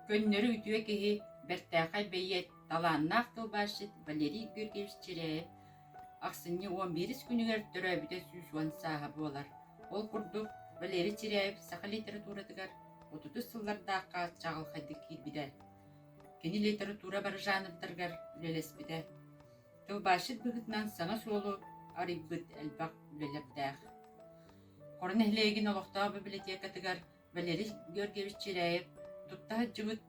Көннөрү үтүө киһи, бэртээхэй бэйиэт, талааннаах тылбаасчыт Валерий Георгиевич Чиряев ахсынньы 11 күнүгэр төрөөбүтэ 110 сааһа буолар. Ол курдук, Валерий Чиряев саха литературатыгар отутус сыллардаахха чаҕылхайдык киирбитэ. Кини литература бары жанрдарыгар үлэлэспитэ. Тылбаасчыт быһыытынан саҥа суолу арыйбыт элбэх үлэлэрдээх. Хоро нэһилиэгин олохтоох библиотекатыгар Валерий Георгиевич Чиряев тутта сылдьыбыт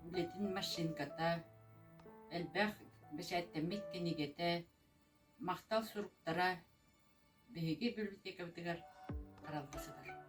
үлэтин машинката, элбэх бэчээттэммит кинигэтэ, махтал суруктара биһиги библиотекабытыгар харалла сытар.